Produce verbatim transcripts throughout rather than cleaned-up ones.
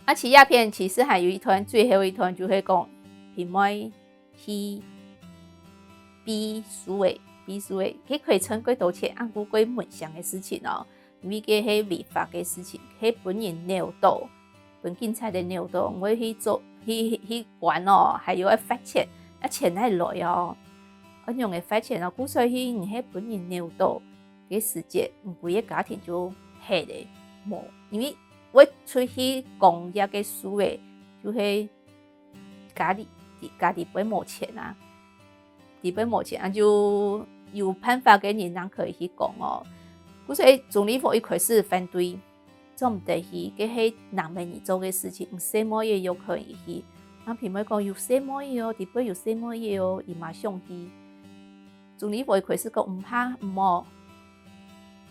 啊，其實這片其實還有一段，最後一段就係講平妹去避暑仔，避暑仔，佢可以賺幾多錢，啊毋過該門上个事情哦，因為該係違法个事情，係分人扭到，分警察个扭到，毋會去做，去去關哦，還有愛罰錢，啊錢哪來哦？恁樣个罰錢哦，故所以你係分人扭到个時節，毋歸个家庭就係咧，無，因為 會出去講這个事个，就係家裡家裡背無錢啊，裡背無錢啊，就有辦法个人正可以去講哦。故所以鍾理和一開始反對，做毋得去，該係男仔人做个事情，毋細妹仔又可以去。啊平妹講有細妹仔哦，裡背有細妹仔哦，佢嘛想去。鍾理和一開始講毋怕，毋好。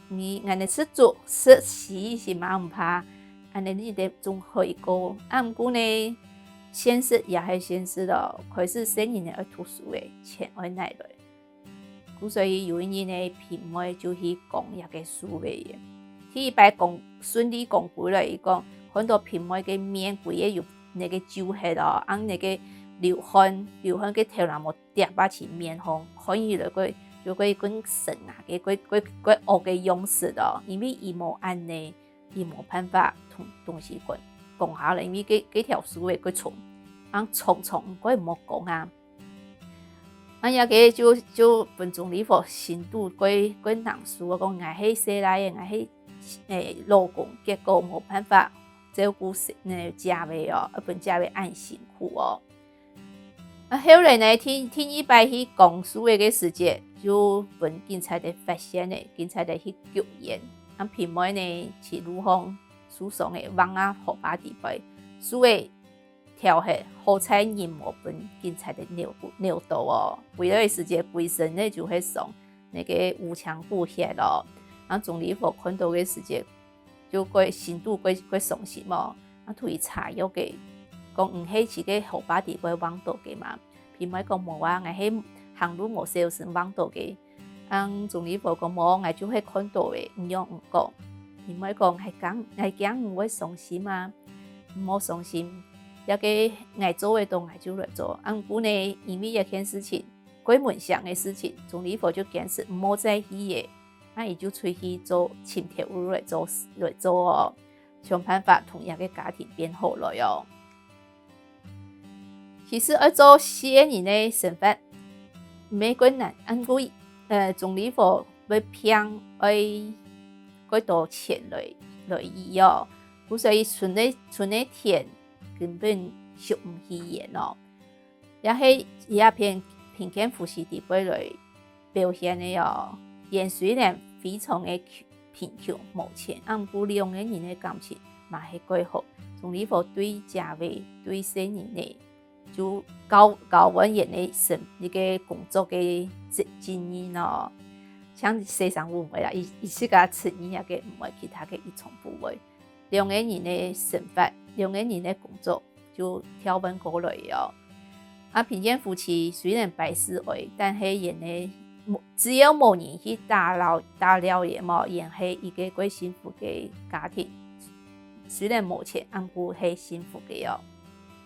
你恁樣食粥食屎係嘛毋怕，恁樣你兜總好一過。啊毋過呢，現實也係現實咯，開始細人仔愛讀書咧，錢愛哪來？故所以有一日呢，平妹就去講這个事个。第一擺講順利講歸來，佢講看到平妹个面歸个有該个皺核哦，啊該个流汗，流汗个頭那毛 貼啊在面項，看起來該就該更深啊，該該該該惡个樣式哦，因為佢無恁樣，佢無辦法同東西講講下來，因為該該條事仔該重，恁重重，該毋好講啊。啊這个就就分鍾理和心肚該該難受啊，講𠊎係細賴仔，𠊎係誒老公，結果無辦法照顧細誒姐仔哦，愛分姐仔恁辛苦哦。 啊後來呢，第第二擺去講事仔个時節，就分警察仔發現咧，警察仔去救援。啊平妹呢，在路項受傷咧，橫啊河壩裡背，手仔跳忒，好在人無分警察仔扭扭到哦。歸來个時節，歸身呢就係傷，該个烏青烏血咯。啊鍾理和看到个時節， 就該心肚該該傷心哦，啊同佢擦藥个，講毋係在該河壩裡背橫倒个嘛。平妹講無啊，𠊎係行路無小心橫倒个。啊鍾理和講無，𠊎就係看到个，你仰毋講？平妹講𠊎驚𠊎驚你會傷心啊，毋好傷心，這个𠊎做得到𠊎就來做。啊毋過呢，因為這件事情，該門上个事情，鍾理和就堅持毋好再去咧。 啊佢就出去做尋頭路來做來做哦，想辦法同這个家庭變好來哦。其實愛做四个人个生活，毋係困難，啊毋過呃鍾理和愛拚愛幾多錢來來醫哦，故所以賰个賰个田根本收毋起煙哦。 也係這片貧賤夫妻裡背來表現个哦。煙雖然非常个貧窮無錢，啊毋過兩个人个感情嘛係蓋好。鍾理和對姐仔對細人仔，就交交換煙个生一个工作个責任哦。像洗衫舞毋會啦，佢佢自家出去，這个毋會，其他个一從不會。 兩个人个生活，兩个人个工作就調換過來哦。啊貧賤夫妻雖然擺事哀，但係煙仔無只要無人去打擾打擾煙無，煙係一个蓋幸福个家庭。雖然無錢，啊毋過係幸福个哦。